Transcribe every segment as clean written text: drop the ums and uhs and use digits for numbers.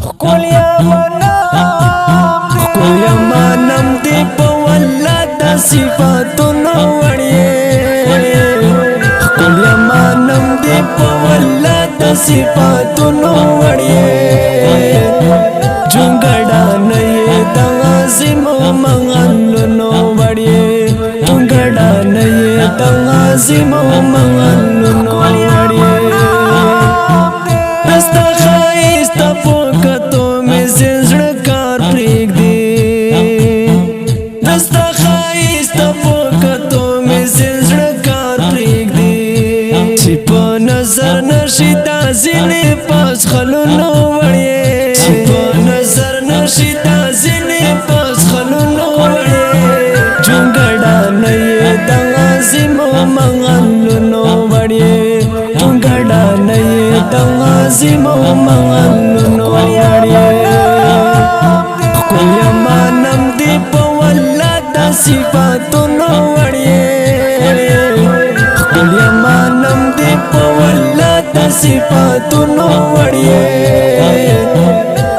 ښکل یمنم، ښکل یمنم دی په والله د صفاتونو وړي. ښکل یمنم دی په والله د صفاتونو وړي. جونګړه نه یې د عظیم مغلونو وړي، جونګړه نه یې د عظیم مغلونو وړي. دستا خایسته پوکتو مې زړه کار پرېږدي، دستا خایسته پوکتو مې زړه کار پرېږدي. چې په نظر نشي دا ځینې پاس خلونو وړي، چې په نظر نشي دا ځینې پاس خلونو وړي. جونګړه نه یې د عظیم مغلونو وړي، جونګړه نه یې د عظیم مغلونو وړي. ښکل یمنم دی په والله د صفاتونو وړي، ښکل یمنم دی په والله د صفاتونو وړي.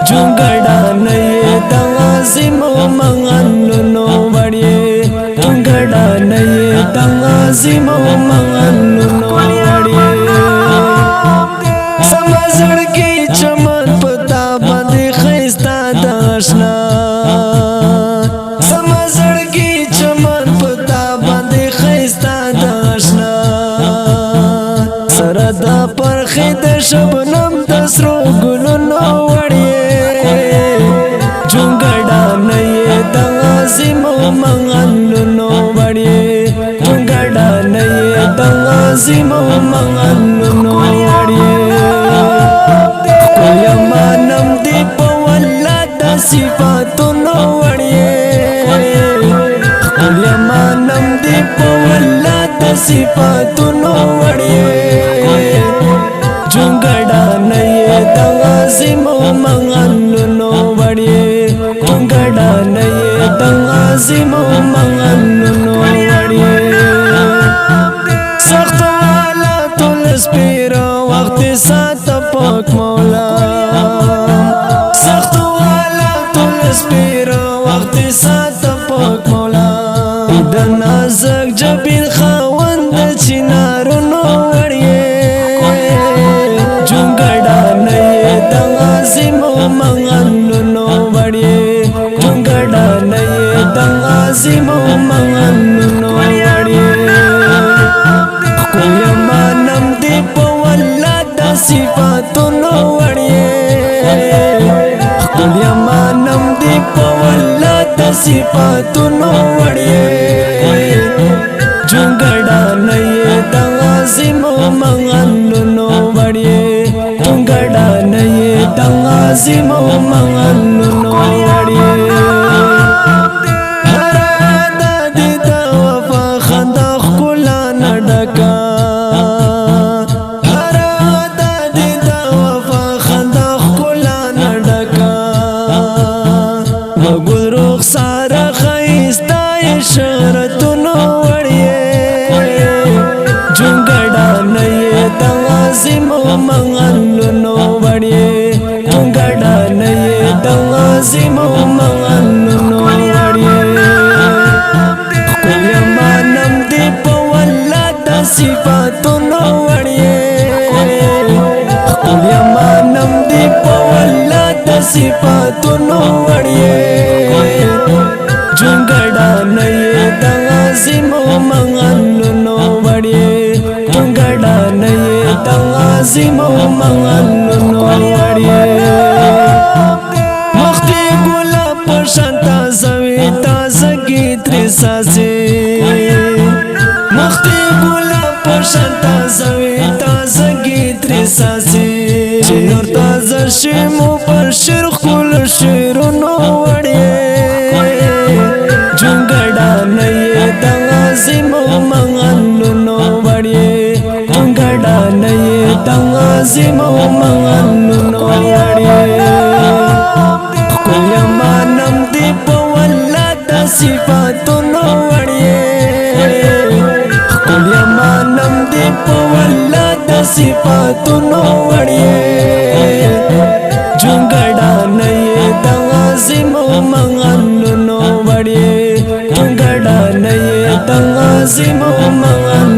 جونګړه نه یې د عظیم مغلونو وړي، جونګړه نه یې د عظیم مغلونو وړي. سمزړګي چمن پتا باندې خيستا د اشنا، سمزړګي چمن پتا باندې خيستا د اشنا. سره د پرخې د شبنم د سرو ګلونو وړي، جونګړه نه یې د عظیم مغلونو وړي، جونګړه نه یې د عظیم مغلونو وړي. ښکل یمنم دی په والله د صفاتونو وړي، ښکل یمنم دی په والله د صفاتونو وړي. جونګړه نه یې د عظیم مغلونو وړي، جونګړه نه یې د عظیم مغلونو وړي. سخت حالات لسپیر وخت سات پاک مولا، سخت حالات لسپیر وخت سات پاک مولا. د نازک جبین خاوند چینارونو وړي، جونګړه نه یې د عظیم مغلونو وړي، جونګړه نه یې د عظیم مغلونو وړي. ښکل یمنم دی په والله د صفاتونو وړي، ښکل یمنم دی په والله د صفاتونو وړي. جونګړه نه یې د عظیم مغلونو وړي، جونګړه نه یې د عظیم مغلونو وړي. هر ادا دې د وفا خندا ښکلا نه ډکه، هر ادا دې د وفا خندا ښکلا نه ډکه. وګل رخساره ښایسته شهرتونو وړي، جونګړه نه یې د عظیم مغلونو وړي، جونګړه نه یې د عظیم مغلونو وړي. ښکل یمنم دی په والله د صفاتونو وړي، ښکل یمنم دی په والله د صفاتونو وړي. جونګړه نه یې د عظیم مغلونو وړي، جونګړه نه یې د عظیم مغلونو وړي. مختي ګلا په شان تازه وي تازګي ترې ساسي، مختي ګلا په شان تازه وي تازګي ترې ساسي. چې نور تازه شي مو پر شیر خپل شیرونو وړي، جونګړه نه یې د عظیم مغلونو وړي، جونګړه نه یې د عظیم مغلونو وړي. ښکل یمنم دی په والله د صفاتونو وړي، ښکل یمنم دی په والله د صفاتونو وړي. جونګړه عظیم مغلونو وړي، ته ګډانه یې د عظیم مغلونو.